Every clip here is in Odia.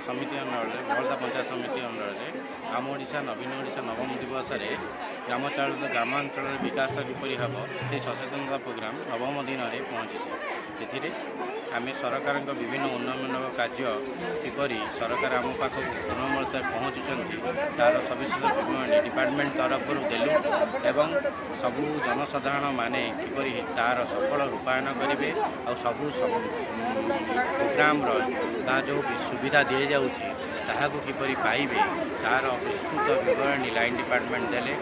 ସମିତି ଅଣ୍ଡରରେ, ବଳଦା ପଞ୍ଚାୟତ ସମିତି ଅଣ୍ଡରରେ ଆମ ଓଡ଼ିଶା ନବୀନ ଓଡ଼ିଶା ନବମ ଦିବସରେ ଗ୍ରାମାଞ୍ଚଳରେ ବିକାଶ କିପରି ହେବ, ସେହି ସଚେତନତା ପ୍ରୋଗ୍ରାମ ନବମ ଦିନରେ ପହଞ୍ଚିଛି। ଏଥିରେ ଆମେ ସରକାରଙ୍କ ବିଭିନ୍ନ ଉନ୍ନୟନମୂଳକ କାର୍ଯ୍ୟ କିପରି ସରକାର ଆମ ପାଖକୁ ଗୁଣବତ୍ତାରେ ପହଞ୍ଚୁଛନ୍ତି, ତା'ର ସବିଶେଷ ବିବରଣୀ ଡିପାର୍ଟମେଣ୍ଟ ତରଫରୁ ଦେଲୁ ଏବଂ ସବୁ ଜନସାଧାରଣ ମାନେ କିପରି ତା'ର ସଫଳ ରୂପାୟନ କରିବେ ଆଉ ସବୁ ପ୍ରୋଗ୍ରାମର ତା ଯେଉଁ ସୁବିଧା ଦିଆଯାଉଛି, ତାହାକୁ କିପରି ପାଇବେ, ତା'ର ବିସ୍ତୃତ ବିବରଣୀ ଲାଇନ୍ ଡିପାର୍ଟମେଣ୍ଟ ଦେଲେ।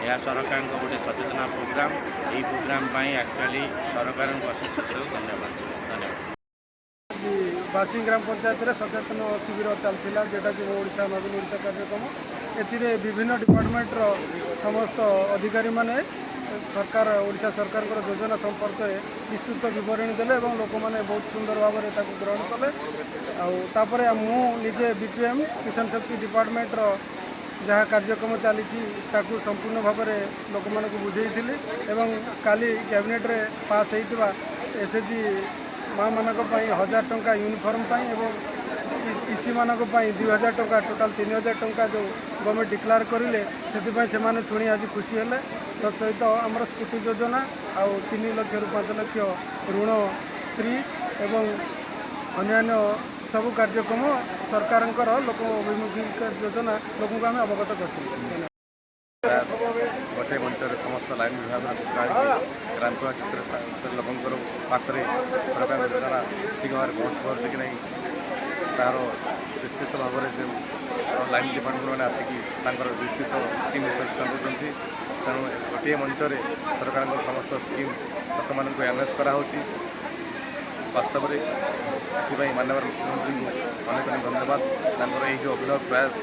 ଏହା ସରକାରଙ୍କ ଗୋଟେ ସଚେତନା ପ୍ରୋଗ୍ରାମ। ଏହି ପ୍ରୋଗ୍ରାମ ପାଇଁ ଆକ୍ଚୁଆଲି ସରକାରଙ୍କୁ ଅଶେଷ ଅଶେଷ ଧନ୍ୟବାଦ, ଧନ୍ୟବାଦ। ଆଜି ବାସିଂ ଗ୍ରାମ ପଞ୍ଚାୟତରେ ସଚେତନ ଶିବିର ଚାଲିଥିଲା, ଯେଉଁଟାକି ମୋ ଓଡ଼ିଶା ନବୀନ ଓଡ଼ିଶା କାର୍ଯ୍ୟକ୍ରମ। ଏଥିରେ ବିଭିନ୍ନ ଡିପାର୍ଟମେଣ୍ଟର ସମସ୍ତ ଅଧିକାରୀମାନେ ସରକାର, ଓଡ଼ିଶା ସରକାରଙ୍କର ଯୋଜନା ସମ୍ପର୍କରେ ବିସ୍ତୃତ ବିବରଣୀ ଦେଲେ ଏବଂ ଲୋକମାନେ ବହୁତ ସୁନ୍ଦର ଭାବରେ ତାକୁ ଗ୍ରହଣ କଲେ। ଆଉ ତାପରେ ମୁଁ ନିଜେ ବିପିଏମ୍ ମିଶନ ଶକ୍ତି ଡିପାର୍ଟମେଣ୍ଟର ଯାହା କାର୍ଯ୍ୟକ୍ରମ ଚାଲିଛି, ତାକୁ ସମ୍ପୂର୍ଣ୍ଣ ଭାବରେ ଲୋକମାନଙ୍କୁ ବୁଝେଇଥିଲି ଏବଂ କାଲି କ୍ୟାବିନେଟ୍ରେ ପାସ୍ ହେଇଥିବା ଏସ୍ଏଚ୍ଜି ମାଆମାନଙ୍କ ପାଇଁ 1000 ଟଙ୍କା ୟୁନିଫର୍ମ ପାଇଁ ଏବଂ ଇସିମାନଙ୍କ ପାଇଁ 2000 ଟଙ୍କା, ଟୋଟାଲ୍ 3000 ଟଙ୍କା ଯେଉଁ ଗଭର୍ଣ୍ଣମେଣ୍ଟ ଡିକ୍ଲାର କରିଲେ, ସେଥିପାଇଁ ସେମାନେ ଶୁଣି ଆଜି ଖୁସି ହେଲେ। ତତ୍ ସହିତ ଆମର ସ୍କୁଟି ଯୋଜନା ଆଉ 3 ଲକ୍ଷରୁ 5 ଲକ୍ଷ ଋଣ ଫ୍ରି ଏବଂ ଅନ୍ୟାନ୍ୟ ସବୁ କାର୍ଯ୍ୟକ୍ରମ, ସରକାରଙ୍କର ଲୋକ ଅଭିମୁଖୀ ଯୋଜନା ଲୋକଙ୍କୁ ଆମେ ଅବଗତ କରିଥିଲୁ। ଧନ୍ୟବାଦ। ଗୋଟିଏ ମଞ୍ଚରେ ସମସ୍ତ ଲାଇନ୍ ବିଭାଗର ଆଣିକି ଗ୍ରାମ ପଞ୍ଚାୟତ ଲୋକଙ୍କର ପାଖରେ ସରକାରଙ୍କ ଯୋଜନା ଠିକ୍ ଭାବରେ ପହଞ୍ଚି ପାରୁଛି କି ନାହିଁ, ତାହାର ବିସ୍ତୃତ ଭାବରେ ଯେଉଁ ଲାଇନ୍ ଡିପାର୍ଟମେଣ୍ଟ ମାନେ ଆସିକି ତାଙ୍କର ବିସ୍ତୃତ ସ୍କିମ୍ ବିଷୟରେ ସୂଚନା ଦେଉଛନ୍ତି। ତେଣୁ ଗୋଟିଏ ମଞ୍ଚରେ ସରକାରଙ୍କର ସମସ୍ତ ସ୍କିମ୍ ଲୋକମାନଙ୍କୁ ଆନାଉନ୍ସ କରାହେଉଛି। ବାସ୍ତବରେ ଏଥିପାଇଁ ମାନ୍ୟବର ମୁଖ୍ୟମନ୍ତ୍ରୀଙ୍କୁ ଅନେକ ଅନେକ ଧନ୍ୟବାଦ, ତାଙ୍କର ଏହି ଯେଉଁ ଅଭିନବ ପ୍ରୟାସ।